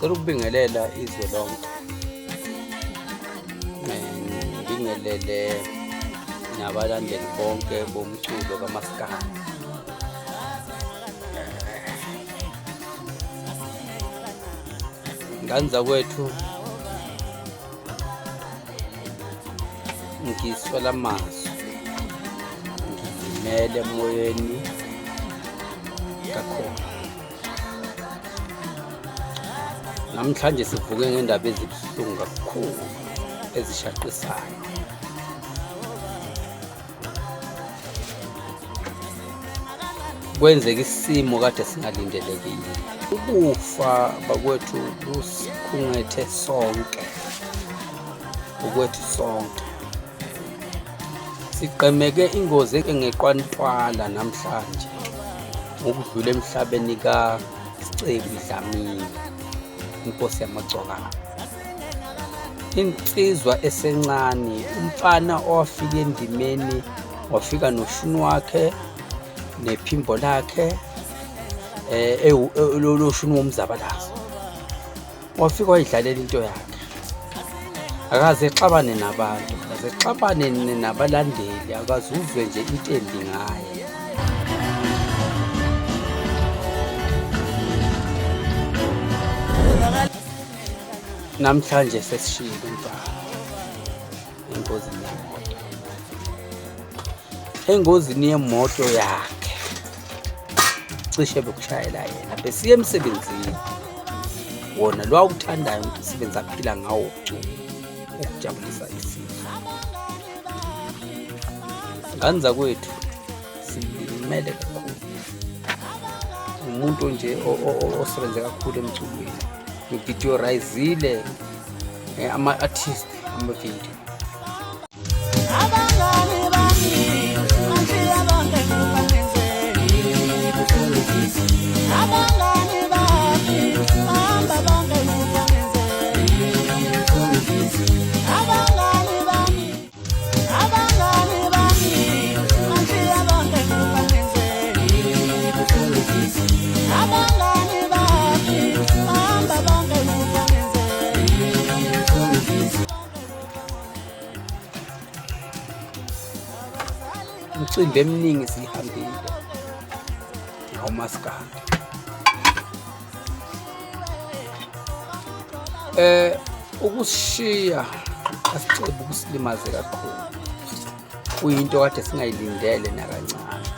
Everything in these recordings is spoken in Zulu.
Ngicela ukubingelela izwe lonke. Ngibingelele nabalandeli bonke bomculo kamaskandi. Ngane zakwethu, ngiswela amazwi, ngilimele emoyeni kakhulu. Namhlanje sivuke ngendaba ezibuhlungu kakhulu ezishaqisayo. Kwenzeka isimo kade singalindelekile. Ukufa bakwethu kusikhungethe sonke, ukwethu sonke. Sigqemeke ingozi engeqwantwala namhlanje ngokudlula emhlabeni kaScebi Dlamini, inkosi yamagcokama. Insizwa esencane, umfana owafika endimeni wafika noshuni wakhe nephimbo lakhe loshuni womzabalazo. Wafika wayidlalela into yakhe, akaze exabane nabantu, akaze exabane nabalandeli, akaze uzwe nje into embi ngaye. Namhlanje sesishiyile umntwana engozini yemoto, engozini yemoto yakhe cishe bekushayela yena besiya emsebenzini wona lo awuthandayo umsebenzi aphila ngawo wokucula ukujabulisa isizwe. Ngane zakwethu, silimele kakhulu. Umuntu nje osebenze kakhulu emculweni, ngivideorayizile ama-artist amavidiyo. Abangani bami bahamba bonke abangani bami, abangani bami bashiya bonke abangani bami bahamba bonke. Imicimbi eminingi siyihambile ngawumaskandi. Ukusishiya asicebe ukusilimaze kakhulu, kuyinto kade singayilindele nakancane.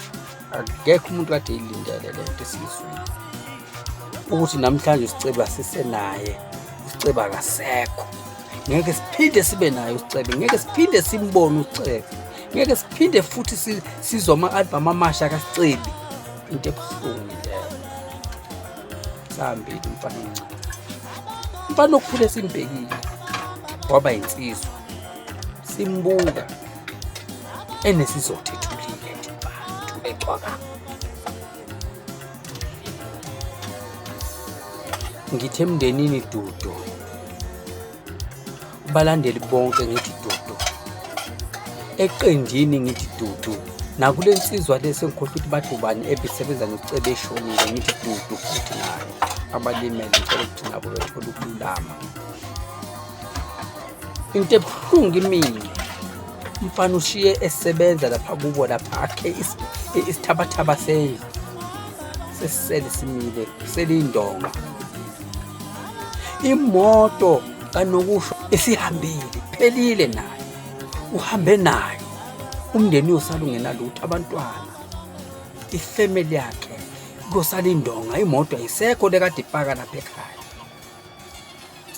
Akekho umuntu kade eyilindele le nto esiyizwile, ukuthi namhlanje uSicebi asisenaye, uSicebi akasekho, ngeke siphinde sibe naye uSicebi, ngeke siphinde simbone uSicebi, ngeke siphinde futhi sizwe ama-albhamu amasha kaSicebi. Into ebuhlungu leyo. Sahambile umfana omncane, umfana okukhule simbhekile, waba insizwa, simbuka enesizotha ethulile nje bantu ecwaka. Ngithi emndenini dudu, kubalandeli bonke ngithi dudu, eqenjini ngithi dudu, nakule nsizwa le sengikhohlwa ukuthi bathi ubani ebisebenza noCebe eshonile, ngithi dudu futhi nayo. Abalimele ngicela ukuthi nabo bethole ukululama. Into ebuhlungu kimina, umfana ushiye esebenza lapha kubo lapha, akhe isithabathaba sendlu, sesisele simile selindonga. Imoto kanokusho isihambile, phelile nayo, uhambe nayo. Umndeni uyosala ungenalutho, abantwana, ifamily yakhe kuyosala indonga, imoto ayisekho le kade ipaka lapha ekhaya,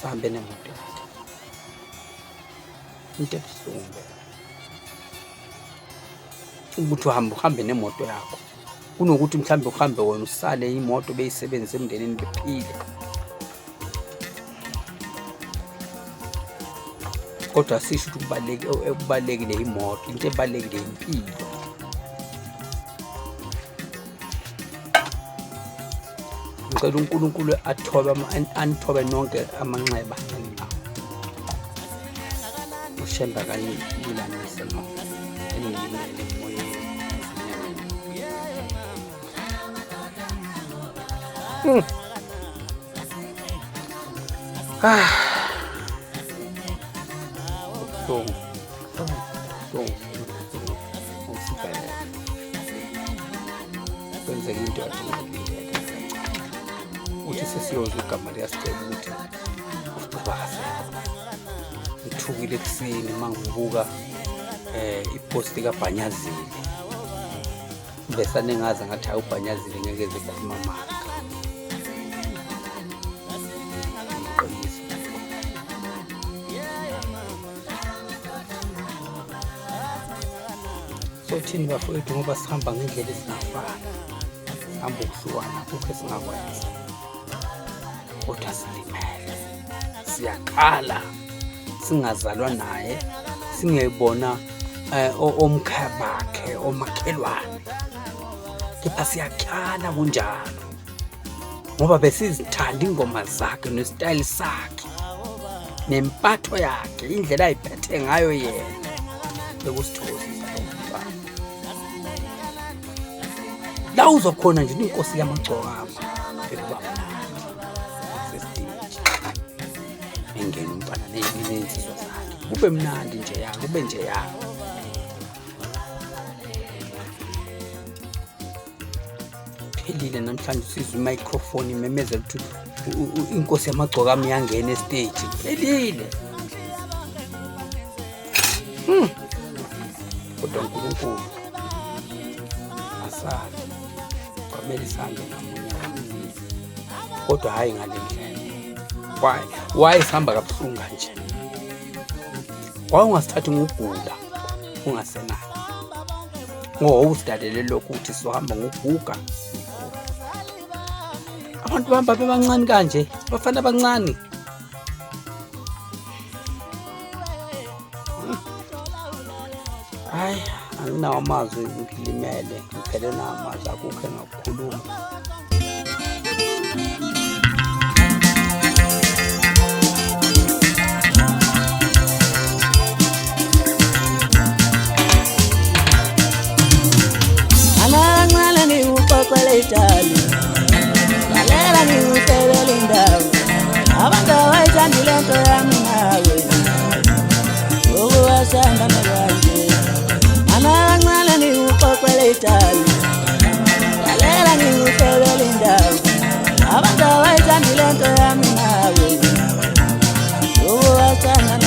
sihambe nemoto yakhe. Into ebuhlungu ukuthi uhambe uhambe nemoto yakho, kunokuthi mhlawumbe uhambe wena usale imoto beyisebenzise emndenini bephile. Kodwa sisho ukuthi okubalulekile imoto, into ebalulekile impilo. Ngicela uNkulunkulu athobe anithobe nonke amanxeba eninawo. UShembe akanilulanise nonke enilimele emoyeni nasenyameni. Ah. Kubuhlungu. Kubuhlungu. Kubuhlungu. Kwenzeka into kade ngiyilindele kancane. Uthi sesiyozwa igama likaSicelo ukuthi uSicelo akasekho. Ngithukile ekuseni uma ngibuka ipost kaBhanyazile. Besane ngaze ngathi hayi uBhanyazile ngeke eze khuluma amanga. Iqiniso. Sothini bafowethu ngoba sihamba ngendlela ezingafani. Sihamba ukuhlukana akukho esingakwenza. Kodwa silimele. Siyakhala. Singazalwa naye, singeyibona omkhaya bakhe, omakhelwane. Kepha siyakhala kunjalo. Ngoba besizithanda ingoma zakhe nesitayeli sakhe. Nempatho yakhe, indlela ayiphethe ngayo yena. Bekusithokozisa lo mntwana. La uzwa khona nje inkosi yamagcokama bekuba mnandi sesiteji. Engena umntwana nezinsizwa zakhe. Kube mnandi nje ya, kube nje ya. Phelile namhlanje usizwe i-microphone imemezela ukuthi inkosi yamagcokama iyangena esiteji. Phelile. Kodwa uNkulunkulu asazi kwamele sihambe ngamunye ngamunye, kodwa hhayi ngale ndlela. Why sihamba kabuhlungu kanje? Why ungasithathi ngokugula ungasenayo? Ngoba usidalele lokhu ukuthi sizohamba ngokuguga. Abantu bahamba bebancane kanje, abafana abancane. Hayi, anginawo amazwi, ngilimele, ngiphelelwe amazwi, akukho engakukhuluma. Amancane ngikuxoxele itali, lalela ngikuhlebele indaba. Abantu abayithandi lento yami nawe, ukuwasanda kanje. Amancane ngikuxoxele itali, lalela ngikuhlebele indaba. Abantu abayithandi lento yami nawe, ukuwasanda